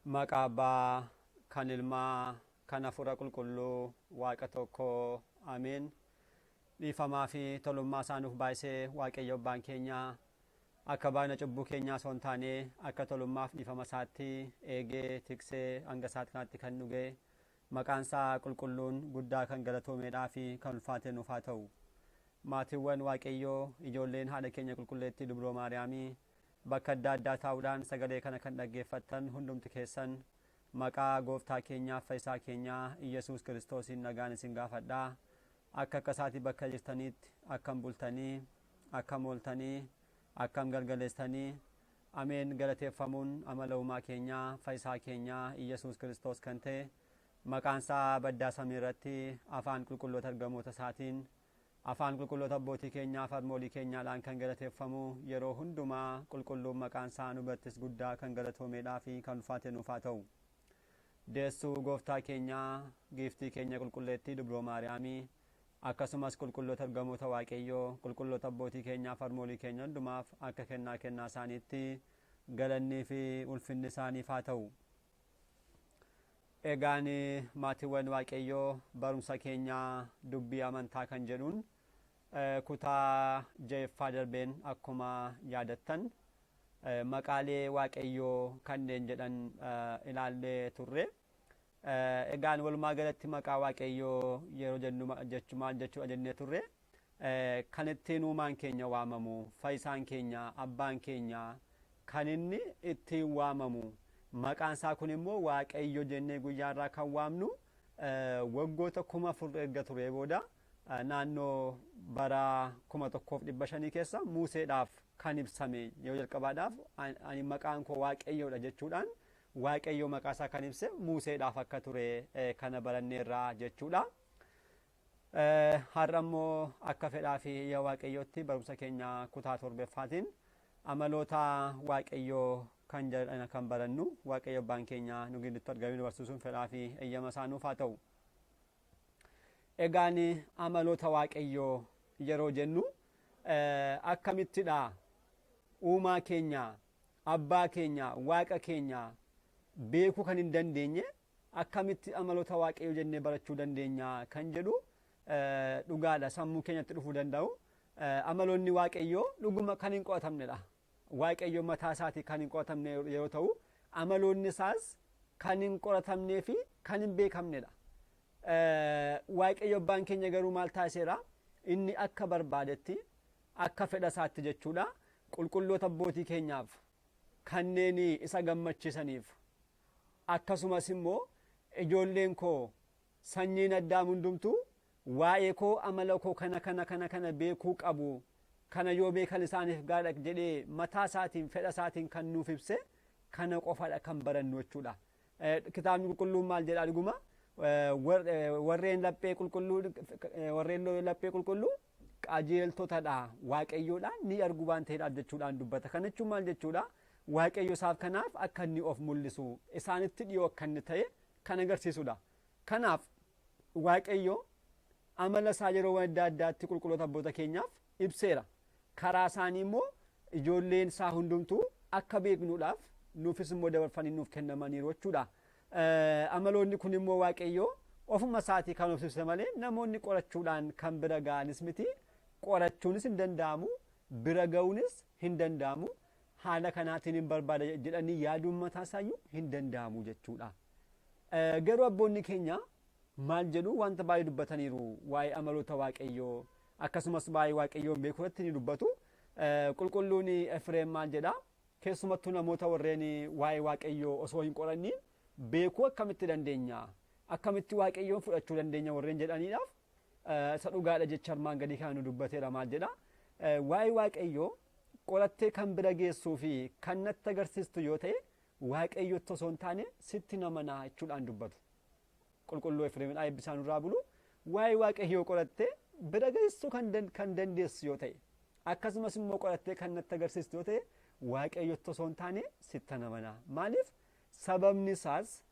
Maqaa Abbaa, kan Ilmaa, kan Hafuura Qulqulluu, Waaqa tokko, Ameen. Dhiifamaa fi tolummaa isaa nuuf baay'isee Waaqayyo Abbaan keenya akka baay'ina cubbuu keenyaa osoo hin taane akka tolummaaf dhiifama isaatti eegee tiksee hanga isaatti kanatti kan dhuge maqaan isaa qulqulluun guddaa kan galatoomeedhaa fi kan ulfaate nuuf haa ta'u. Maatiiwwan Waaqayyoo, ijoolleen haadha keenya qulqulleettii Dubroo Maariyaamii bakka adda addaa taa'uudhaan sagalee kana kan dhaggeeffattan hundumti keessan maqaa Gooftaa keenyaaf Fayyisaa keenyaa Iyyasuus Kiristoosiin nagaan isin gaafadha. Akka akka isaatii bakka jirtaniitti akkam bultanii, akkam ooltanii, akkam galgaleessitanii? Ameen. Galateeffamuun amala uumaa keenyaa Fayyisaa keenyaa Iyyasuus Kiristoos kan ta'e maqaan isaa baddaa samii irratti afaan qulqulloota ergamoota isaatiin, afaan qulqulloota abbootii keenyaa fi harmoolii keenyaadhaan kan galateeffamu yeroo hundumaa qulqulluun maqaan isaa nu birattis guddaa kan galatoomeedhaa fi kan ulfaate nuuf haa ta'u. Deessuu Gooftaa keenyaa, Giiftii keenya Qulqulleettii Dubroo Maariyaamii, akkasumas qulqulloota ergamoota Waaqayyoo, qulqulloota abbootii keenyaa fi harmoolii keenya hundumaaf akka kennaa kennaa isaaniitti galannii fi ulfinni isaaniif haa ta'u. Egaan maatiiwwan Waaqayyoo, barumsa keenya dubbii amantaa kan jedhuun kutaa ja'effaa darbeen akkuma yaadattan maqaalee Waaqayyoo kanneen jedhan ilaallee turre. Egaan walumaa galatti maqaa Waaqayyoo yeroo jennu maal jechuudha jennee turre? Kan ittiin uumaan keenya waamamu, fayyisaan keenya, abbaan keenya kan inni ittiin waamamu. Maqaan isaa kun immoo Waaqayyo jennee guyyaa irraa kan waamnu waggoota 4000 erga turee booda naannoo bara 1500 keessa Museedhaaf kan ibsame yeroo jalqabaadhaaf ani maqaan koo Waaqayyoodha jechuudhaan Waaqayyo maqaa isaa kan ibse Museedhaaf akka ture kana baranneerraa jechuudha. Har'a immoo akka fedhaa fi iyya Waaqayyootti barumsa keenya kutaa torbeffaatiin amaloota Waaqayyoo kan jedhan kan barannu Waaqayyo abbaan keenya nu gidduutti argamee nu barsiisuun fedhaa fi eeyyama isaa nuuf haa ta'u. Egaan amaloota Waaqayyoo yeroo jennu akkamittidha uumaa keenya, abbaa keenya, Waaqa keenya beekuu kan hin dandeenye akkamitti amaloota Waaqayyoo jennee barachuu dandeenya kan jedhu dhugaadha sammuu keenyatti dhufuu danda'u. Amaloonni Waaqayyoo dhuguma kan hin qo'atamnedha. Waaqayyo mataa isaatii kan hin qo'atamne yeroo ta'u, amaloonni isaas kan hin qoratamnee fi kan hin beekamnedha. Waaqayyo abbaan keenya garuu maal taasiseera? Inni akka barbaadetti, akka fedha isaatti jechuudha, qulqulloota abbootii keenyaaf kanneen isa gammachiisaniif, akkasumas immoo ijoolleen koo sanyiin Addaam hundumtuu waa'ee koo amala koo kana kana kana kana beekuu qabu, kana yoo beekan isaaniif gaadha jedhee mataa isaatiin fedha isaatiin kan nuuf ibse kana qofadha kan barannu jechuudha. Kitaabni qulqulluun maal jedha dhuguma? Warreen laphee qulqulluu, warreen laphee qulqulluu qajeeltotadha, Waaqayyoodhaan ni argu waan ta'eedhaaf jechuudhaan dubbata. Kana jechuun maal jechuudha? Waaqayyo isaaf kanaaf akka inni of mul'isu, isaanitti dhiyoo akka inni ta'e kan agarsiisudha. Kanaaf Waaqayyo amala isaa yeroo adda addaatti qulqulloota abboota keenyaaf ibseera. Karaa isaanii immoo ijoolleen isaa hundumtuu akka beeknuudhaaf nuufis immoo dabarfanii nuuf kennamaniiru jechuudha. Amaloonni kun immoo Waaqayyo ofuma isaatii kan of ibse malee namoonni qorachuudhaan kan bira ga'anis miti. Qorachuunis hin danda'amu, bira ga'uunis hin danda'amu. Haala kanaatiin hin barbaada jedhanii yaaduun mataa isaayyuu hin danda'amu jechuudha. Garuu abboonni keenya maal jedhu? Wanta baay'ee dubbataniiru waa'ee amaloota Waaqayyoo, akkasumas waa'ee Waaqayyoon beekuu irratti ni dubbatu. Qulqulluun Efreem maal jedha? Keessumattuu namoota warreen waa'ee Waaqayyoo osoo hin qoranniin beekuu akkamitti dandeenya? Akkamitti Waaqayyoon fudhachuu dandeenya warreen jedhaniidhaaf isa dhugaadha jecha armaan gadii kana nu dubbateera. Maal jedha? Waa'ee Waaqayyoo qorattee kan bira geessuu fi kan natti agarsiistu yoo ta'e Waaqayyotti osoo hin taane sitti namanaa jechuudhaan dubbatu. Qulqulluu Efreemidhaa eebbisaan nurraa bulu. Waa'ee Waaqayyoo qorattee bira geessuu kan dandeessu yoo ta'e, akkasumas immoo qorattee kan natti agarsiistu yoo ta'e, Waaqayyotti osoo hin taane sitti namanaa. Maaliif? Sababni isaas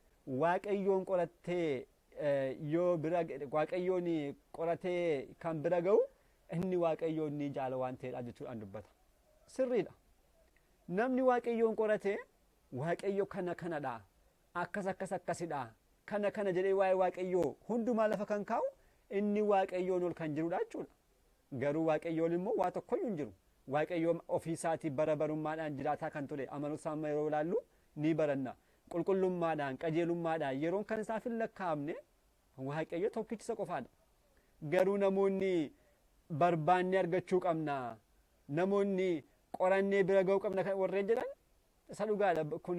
Waaqayyoon qorattee yoo bira Waaqayyoon qoratee kan bira ga'u inni Waaqayyoon ni jaala waan ta'eedha jechuudhaan dubbata. Sirriidha. Namni Waaqayyoon qorate Waaqayyo kana kanadha. Akkas akkas akkasidha. Kana kana jedhee waa'ee Waaqayyoo hundumaa lafa kan kaa'u inni Waaqayyoon ol kan jirudha jechuudha. Garuu Waaqayyoon immoo waa tokkoyyuu hin jiru. Waaqayyoon ofiisaatii bara barummaadhaan jiraataa kan ture amaloota isaa yeroo ilaallu ni baranna. Qulqullummaadhaan, qajeelummaadhaan yeroon kan isaaf hin lakkaa'amne Waaqayyo tokkicha isa qofaadha. Garuu namoonni barbaannee argachuu qabna. Namoonni qorannee bira ga'uu qabna kan warreen jedhan isa dhugaadha. Kun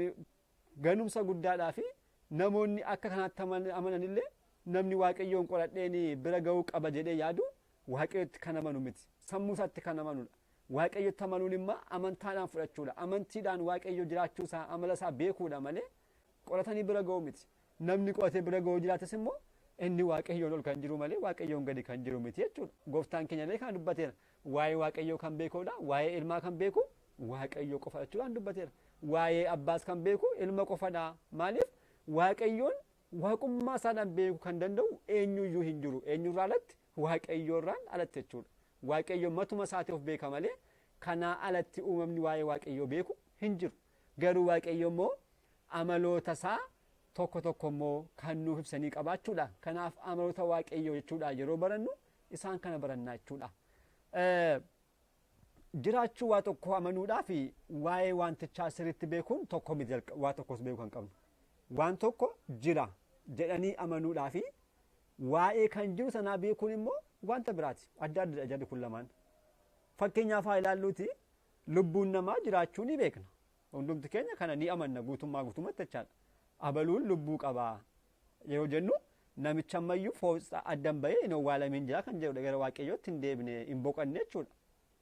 ganumsa guddaadhaa fi namoonni akka kanaatti amananillee namni Waaqayyoon qoradheen bira ga'uu qaba jedhee yaadu Waaqayyotti kan amanu miti. Sammuu isaatti kan amanudha. Waaqayyotti amanuun immoo amantaadhaan fudhachuudha. Amantiidhaan Waaqayyo jiraachuu isaa, amala isaa beekuudha malee qoratanii bira ga'uu miti. Namni qoratee bira ga'uu jiraates immoo inni Waaqayyoon ol kan jiru malee Waaqayyoon gadi kan jiru miti jechuudha. Gooftaan keenya illee kana dubbateera. Waa'ee Waaqayyoo kan beekuudha. Waa'ee ilmaa kan beeku Waaqayyo qofa jechuudhaan dubbateera. Waa'ee abbaas kan beeku ilma qofadha. Maaliif? Waaqayyoon waaqummaa isaadhaan beekuu kan danda'u eenyuyyuu hin jiru. Eenyurraa alatti? Waaqayyoorraan alatti jechuudha. Waaqayyo matuma isaatii of beeka malee kanaa alatti uumamni waa'ee Waaqayyoo beeku hin jiru. Garuu Waaqayyo immoo amaloota isaa tokko tokko immoo kan nuuf ibsanii qabaachuudha. Kanaaf amaloota Waaqayyoo jechuudha yeroo barannu isaan kana barannaa jechuudha. Jiraachuu waa tokko amanuudhaa fi waa'ee wantichaa sirriitti beekuun tokko miti, waa tokkos beekuu kan qabnu. Waan tokko jira jedhanii amanuudhaa fi waa'ee kan jiru sanaa beekuun immoo wanta biraati. Adda addadha jarri kun lamaan. Fakkeenyaaf haa ilaalluuti, lubbuun namaa jiraachuu ni beekna. Hundumti keenya kana ni amanna guutummaa guutummaatti jechaadha. Abaluun lubbuu qabaa yeroo jennu namicha ammayyuu foonsa addan bahee hin owwaalamiin jira kan jedhudha, gara Waaqayyootti hin deebine, hin boqanne jechuudha.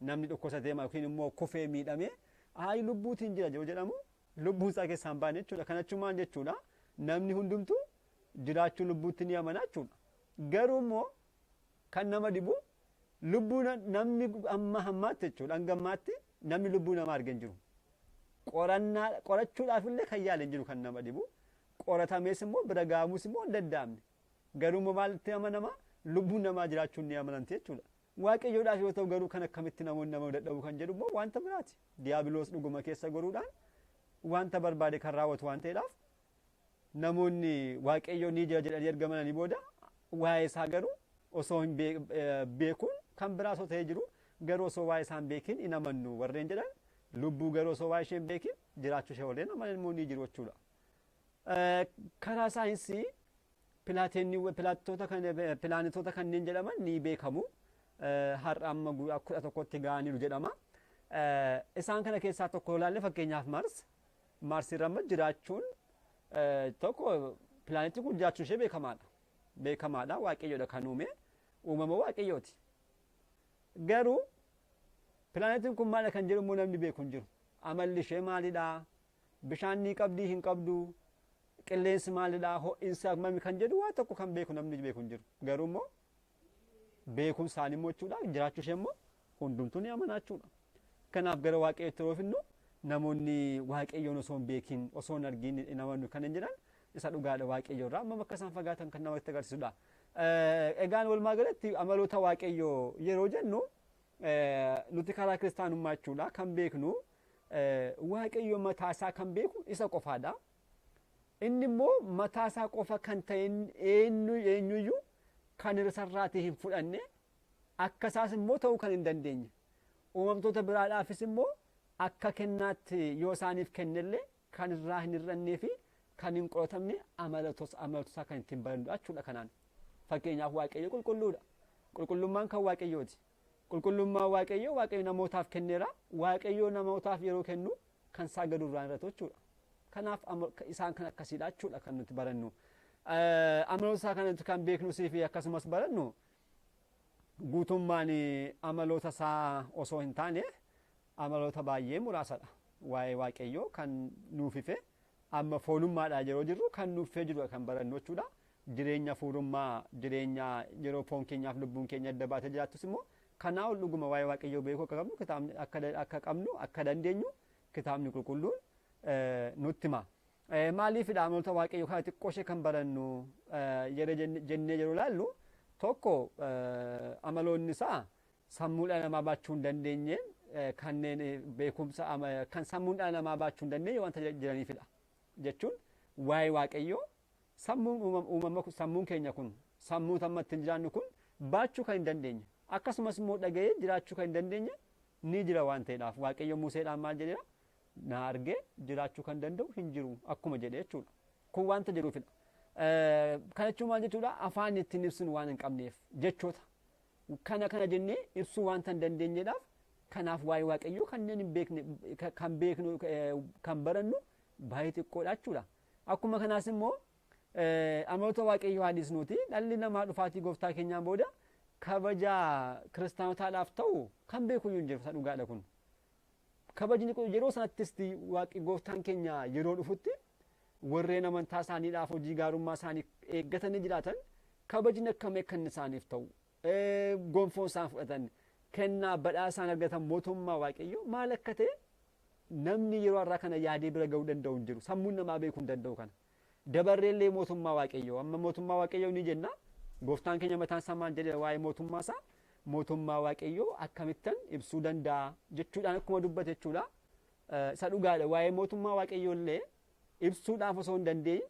Namni dhukkubsatee yookiin immoo kufee miidhamee ayi lubbuutiin jira yeroo jedhamu lubbuun isaa keessaa hin baane jechuudha. Kana jechuun maal jechuudha? Namni hundumtuu jiraachuu lubbuutti ni amana jechuudha. Garuu immoo kan nama dhibu lubbuu namni amma hammaatti jechuudha, hanga ammaatti namni lubbuu namaa argee hin jiru. Qorannaa qorachuudhaaf illee kan yaale hin jiru kan nama dhibu. Qoratamees immoo bira ga'amus immoo hin danda'amne. Garuu immoo maalitti amanama? Lubbuun namaa jiraachuun ni amanamti jechuudha. Waaqayyoodhaaf yoo ta'u garuu kan akkamitti namoonni nama dadhabu kan jedhu immoo wanta biraati. Diiyaabiloos dhuguma keessa goruudhaan wanta barbaade kan raawwatu waan ta'eedhaaf namoonni Waaqayyo ni jira jedhanii erga amananii booda waa'ee isaa garuu osoo hin beekuun kan biraa osoo ta'ee jiru garuu osoo waa'ee isaa hin beekin hin amannu warreen jedhan, lubbuu garuu osoo waa'ee ishee hin beekin jiraachuu ishee warreen amanan immoo ni jiru jechuudha. Karaa saayinsii pilaanetoota kanneen jedhaman ni beekamu. Har'a amma guyyaa 11tti ga'aniiru jedhama. Isaan kana keessaa tokko ilaalle, fakkeenyaaf Mars. Mars irra amma jiraachuun tokko, pilaanetiin kun jiraachuun ishee beekamaadha. Beekamaadha, Waaqayyoodha kan uume, uumama Waaqayyooti. Garuu pilaanetiin kun maali kan jedhu immoo namni beeku hin jiru. Amalli ishee maalidha? Bishaan ni qabdii, hin qabdu? Qilleensi maalidha? Ho'iinsi hammami kan jedhu waa tokko kan beeku, namni beeku hin jiru. Garuu immoo beekuun isaanii immoo jechuudha jiraachuu ishee immoo hundumtuu ni amanaa jechuudha. Kanaaf gara Waaqayyootti yeroo finnu namoonni Waaqayyoon osoo hin beekin, osoo hin argin hin amannu kan hin jedhan isa dhugaadha, Waaqayyo irraa amma bakka isaan fagaatan kan namatti agarsiisudha. Egaan walumaa galatti amaloota Waaqayyoo yeroo jennu nuti karaa kiristaanummaa jechuudha kan beeknu Waaqayyo mataa isaa kan beeku isa qofaadha. Inni immoo mataa isaa qofa kan ta'e eenyu eenyuyyuu kan isarraatii hin fudhanne, akka isaas immoo ta'uu kan hin dandeenye. Uumamtoota biraadhaafis immoo akka kennaatti yoo isaaniif kennellee kan irraa hin hir'annee fi kan hin qoratamne amaloota isaa kan ittiin barannudha jechuudha kanaan. Fakkeenyaaf Waaqayyo qulqulluudha. Qulqullummaan kan Waaqayyooti. Qulqullummaan Waaqayyoo Waaqayyo namootaaf kenneera. Waaqayyo namootaaf yeroo kennu kan isaa gadu irraa irratti jechuudha. Kanaaf isaan kan akkasiidha jechuudha kan nuti barannu. Amaloota isaa kan nuti kan beeknusii fi akkasumas barannu guutummaan amaloota isaa osoo hin taane amaloota baay'ee muraasadha. Waa'ee Waaqayyoo kan nuuf ife amma foonummaadhaa yeroo jirru kan nuuf ifee jirudha kan barannu jechuudha. Jireenya hafuurummaa, jireenya yeroo foon keenyaaf lubbuun keenya adda baatee jiraattus immoo kanaa ol dhuguma waa'ee Waaqayyoo beekuu akka qabnu kitaabni akka qabnu akka dandeenyu kitaabni qulqulluun nutti hima. Maaliifidha amaloota Waaqayyoo kana xiqqoo ishee kan barannu yeroo jennee yeroo ilaallu, tokko amaloonni isaa sammuu dhala namaa baachuu hin dandeenyeen kanneen beekumsa kan sammuun dhala namaa baachuu hin dandeenye wanta jiraniifidha. Jechuun Waa'ee Waaqayyoo sammuun uumama sammuun keenya kun sammuu amma ittiin jiraannu kun baachuu kan hin dandeenye, akkasumas immoo dhaga'ee jiraachuu kan hin dandeenye ni jira waan ta'eedhaaf, Waaqayyo Museedhaan maal jedheera? Na argee jiraachuu kan danda'u hin jiru akkuma jedhe jechuudha. Kun wanta jedhuufidha. Kana jechuun maal jechuudha? Afaan ittiin ibsinu waan hin qabneef, jechoota kana kana jennee ibsuu wanta hin dandeenyeedhaaf, kanaaf waa'ee Waaqayyoo kanneen hin beekne kan beeknu kan barannu baay'ee xiqqoodha jechuudha. Akkuma kanaas immoo amaloota Waaqayyoo hadisnuuti dhalli namaa dhufaatii gooftaa keenyaan booda kabaja kiristaanotaadhaaf ta'u kan beeku hin jiru, isa dhugaadha kun. Kabajni kun yeroo sanattis waaqi gooftaan keenya yeroo dhufutti warreen amantaa isaaniidhaaf hojii gaarummaa isaanii eeggatanii jiraatan kabajni akkamii akka inni isaaniif ta'u, gonfoon isaan fudhatan, kennaa badhaa isaan argatan, mootummaa Waaqayyoo maal akka ta'e namni yeroo har'aa kana yaadee bira ga'uu danda'u hin jiru. Sammuun namaa beekuu hin danda'u kana. Dabarreellee mootummaa Waaqayyoo, amma mootummaa Waaqayyoo ni jenna. Gooftaan keenya mataan isaa maal jedhe waa'ee mootummaa isaa? Mootummaa Waaqayyoo akkamittan ibsuu danda'a jechuudhaan akkuma dubbate jechuudha. Isa dhugaadha, waa'ee mootummaa Waaqayyoo illee ibsuudhaaf osoo hin dandeenye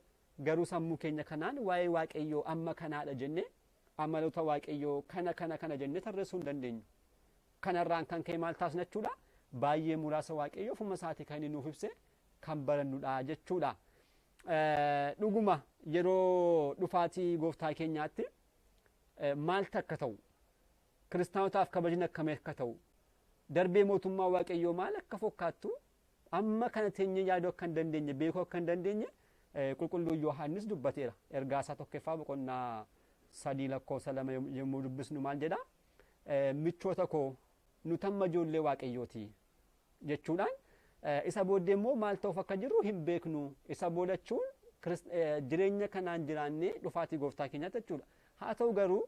garuu sammuu keenya kanaan waa'ee Waaqayyoo amma kanaadha jennee, amaloota Waaqayyoo kana kana kana jennee tarreessuu hin dandeenyu. Kanarraan kan ka'e maal taasisna jechuudha? Baay'ee muraasa Waaqayyoo ofuma isaatii kan inni nuuf ibse kan barannudha jechuudha. Dhuguma yeroo dhufaatii gooftaa keenyaatti maaltu akka ta'u, kiristaanotaaf kabajni akkamii akka ta'u, darbee mootummaa Waaqayyoo maal akka fokkaattu amma kana teenyee yaaduu akka hin dandeenye, beekuu akka hin dandeenye qulqulluu Yohaannis dubbateera. Ergaa isaa tokkoffaa boqonnaa 3 lakkoofsa 2 yommuu dubbisnu maal jedha? Michoota koo, nuti amma ijoollee Waaqayyooti jechuudhaan, isa booddee immoo maal ta'uuf akka jirru hin beeknu. Isa boodachuun jireenya kanaan jiraannee dhufaatii gooftaa keenyaatti jechuudha. Haa ta'u garuu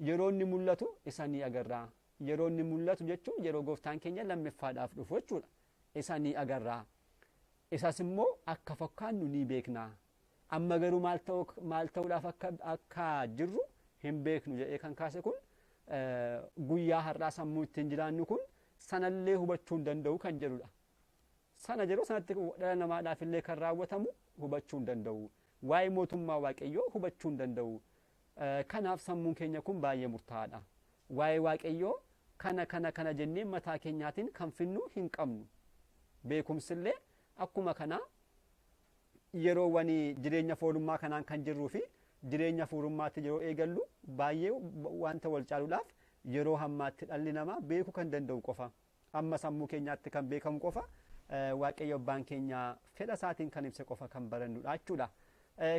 yeroo inni mul'atu isa ni agarra. Yeroo inni mul'atu jechuun yeroo gooftaan keenya lammaffaadhaaf dhufu jechuudha. Isa ni agarra. Isas immoo akka fakkaannu ni beekna. Amma garuu maal ta'uudhaaf akka jirru hin beeknu jedhee kan kaase kun, guyyaa har'aa sammuu ittiin jiraannu kun sanallee hubachuu hin danda'u kan jedhudha. Sana yeroo sanatti dhala namaadhaaf illee kan raawwatamu hubachuu hin danda'u. Waa'ee mootummaa Waaqayyoo hubachuu hin danda'u. Kanaaf sammuun keenya kun baay'ee murtaa'aadha. Waa'ee Waaqayyoo kana kana kana jennee mataa keenyaatiin kan finnu hin qabnu. Beekumsillee akkuma kanaa yeroowwan jireenya foonummaa kanaan kan jirruu fi jireenya hafuurummaatti yeroo eegallu baay'ee wanta wal caaluudhaaf, yeroo hammaatti dhalli namaa beekuu kan danda'u qofa, amma sammuu keenyaatti kan beekamu qofa, Waaqayyo abbaan keenya fedha isaatiin kan ibse qofa kan barannudha jechuudha.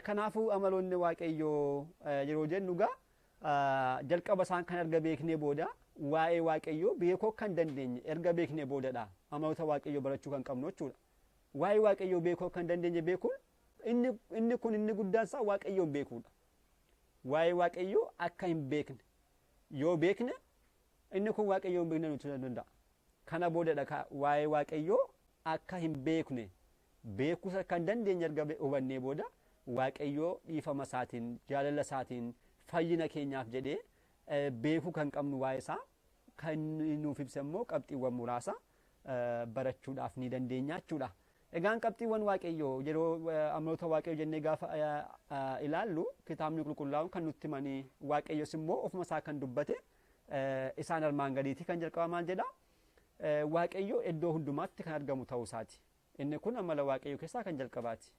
Kanaafuu amaloonni Waaqayyoo yeroo jennu gaa jalqaba isaan kan erga beeknee booda, waa'ee Waaqayyoo beekuu kan dandeenye erga beeknee boodadha amaloota Waaqayyoo barachuu kan qabnu jechuudha. Waa'ee Waaqayyoo beekuu kan dandeenye beekuun inni kun inni guddaan isaa Waaqayyoon beekuudha. Waa'ee Waaqayyoo akka hin beekne yoo beekne, inni kun Waaqayyoon beekne nuti danda'a. Kana boodadha, waa'ee Waaqayyoo akka hin beekne beekuus akka hin dandeenye erga hubannee booda, Waaqayyoo dhiifama isaatiin, jaalala isaatiin, fayyina keenyaaf jedhee beekuu kan qabnu waa'ee isaa kan nuuf ibsa immoo qabxiiwwan muraasa barachuudhaaf ni dandeenya jechuudha. Egaan qabxiiwwan Waaqayyoo yeroo amaloota Waaqayyoo jennee gaafa ilaallu, kitaabni qulqullaa'uun kan nutti himanii, Waaqayyos immoo ofuma isaa kan dubbate isaan armaan gadiitii. Kan jalqaba maal jedha? Waaqayyo iddoo hundumaatti kan argamu ta'uu isaati. Inni kun amala Waaqayyoo keessaa kan jalqabaati.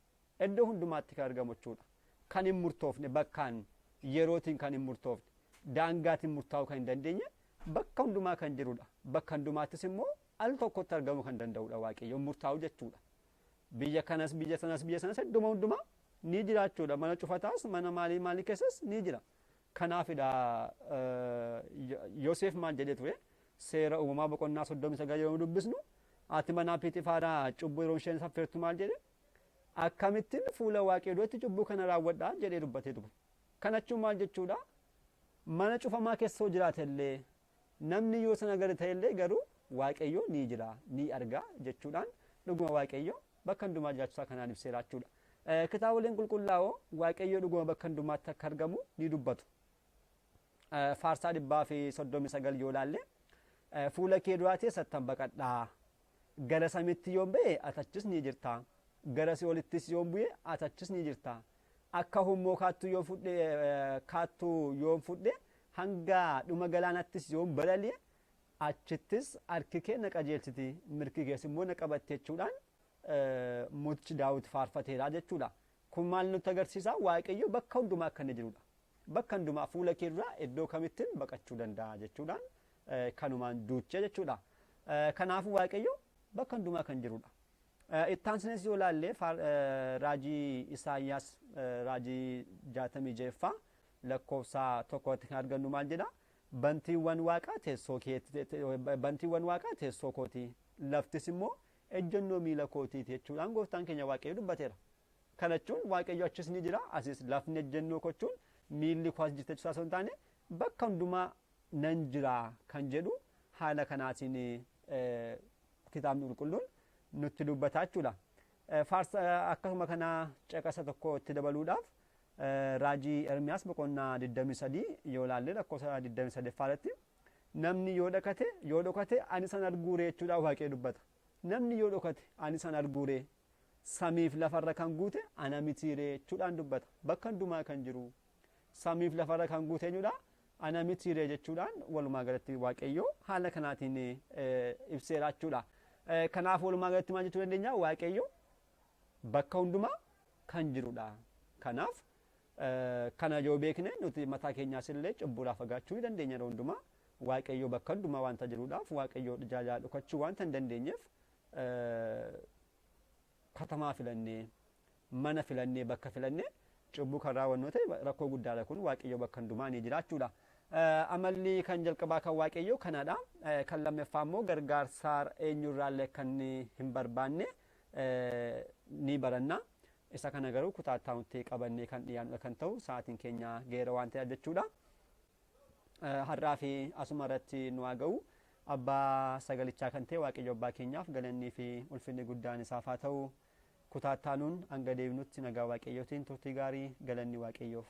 Iddoo hundumaatti kan argamu jechuudha. Kan hin murtoofne, bakkaan yerootiin kan hin murtoofne, daangaatiin murtaa'uu kan hin dandeenye, bakka hundumaa kan jirudha. Bakka hundumaattis immoo al tokkotti argamuu kan danda'udha, Waaqayyoon murtaa'u jechuudha. Biyya kanas, biyya sanas, biyya sanas, idduma hundumaa ni jiraachuudha. Mana cufataas, mana maalii maalii keessas ni jira. Kanaafidha Yoseef maal jedhee ture? Seera Uumamaa boqonnaa 39 yeroo dubbisnu, haati manaa Phiixifaaraa cubbuu yeroo isheen saffeertu maal jedhe? Akkamittiin fuula Waaqayyoo duratti cubbuu kana raawwadhaa jedhee dubbatee ture. Kana jechuun maal jechuudha? Mana cufamaa keessa yoo jiraate illee, namni yoo sana gadi ta'e illee, garuu Waaqayyo ni jira, ni arga jechuudhaan dhuguma Waaqayyo bakka hundumaa jiraachuusaa kanaan ibseera jechuudha. Kitaaboleen qulqullaa'oo Waaqayyo dhuguma bakka hundumaatti akka argamu ni dubbatu. Faarsaa 139 yoo ilaalle, fuula kee duraa teessattan baqadhaa. Gara samiitti yoon ba'e atachis ni jirta. Gara si'oolittis yoon bu'e ati achis ni jirta. Akka hummoo kaattuu yoo fudhe kaattuu yoon fudhe, hanga dhuma galaanattis yoon balali'e, achittis harki kee na qajeelchiti, mirgi kees immoo na qabatte jechuudhaan mootichi Daawit faarfateera jechuudha. Kun maal nutti agarsiisa? Waaqayyo bakka hundumaa akka inni jirudha. Bakka hundumaa fuula kee duraa iddoo kamittiin baqachuu danda'a jechuudhaan kanumaan duuchee jechuudha. Kanaafuu Waaqayyo bakka hundumaa kan jirudha. Ittaansinis yoo ilaalle, raajii Isaayyaas raajii 66ffaa lakkoofsa 1tti kan argannu maal jedha? Bantiiwwan waaqaa teessoo keetti, bantiiwwan waaqaa teessoo kooti, laftis immoo ejjennoo miila kootiiti jechuudhaan gooftaan keenya Waaqayyo dubbateera. Kana jechuun Waaqayyo achis ni jira, asis lafni ejjennoo kochuun miilli koo as jirti jechuudha osoo hin taane, bakka hundumaa nan jira kan jedhu haala kanaatiin kitaabni qulqulluun nutti dubbataa jechuudha. Faarsa akkasuma kana caqasa tokko itti dabaluudhaaf, raajii Ermiyaas boqonnaa 23 yoo ilaalle, lakkoofsa 23ffaa irratti, namni yoo dhokate ani san arguure jechuudha Waaqayyo dubbata. Namni yoo dhokate ani san arguure, samiif lafarra kan guute ana mitiire jechuudhaan dubbata. Bakka hundumaa kan jiru, samiif lafarra kan guute eenyudha? Ana mitiire jechuudhaan walumaa galatti Waaqayyo haala kanaatiin ibseera jechuudha. Kanaaf walumaa galatti maal jechuu dandeenya? Waaqayyo bakka hundumaa kan jirudha. Kanaaf kana yoo beekne, nuti mataa keenyaas illee cubbuudhaa fagaachuu ni dandeenya yeroo hundumaa. Waaqayyo bakka hundumaa wanta jiruudhaaf, Waaqayyo jalaa dhokachuu wanta hin dandeenyeef, katamaa filannee, mana filannee, bakka filannee cubbuu kan raawwannu ta'e rakkoo guddaadha kun. Waaqayyo bakka hundumaa ni jira jechuudha. Amalli kan jalqabaa kan Waaqayyo kanadha. Kan lammaffaa immoo gargaarsa eenyurraallee kan hin barbaanne ni baranna. Isa kana garuu kutaa itti qabannee kan dhiyaannudha kan ta'u, sa'aatiin keenya geera waan ta'eef jechuudha. Har'aa fi asuma irratti nu haa ga'u. Abbaa sagalichaa kan ta'e Waaqayyo abbaa keenyaaf galannii fi ulfinni guddaan isaaf haa ta'u. Kutaa itti aanuun hanga deebinutti nagaa Waaqayyootiin turtii gaarii, galanni Waaqayyoof.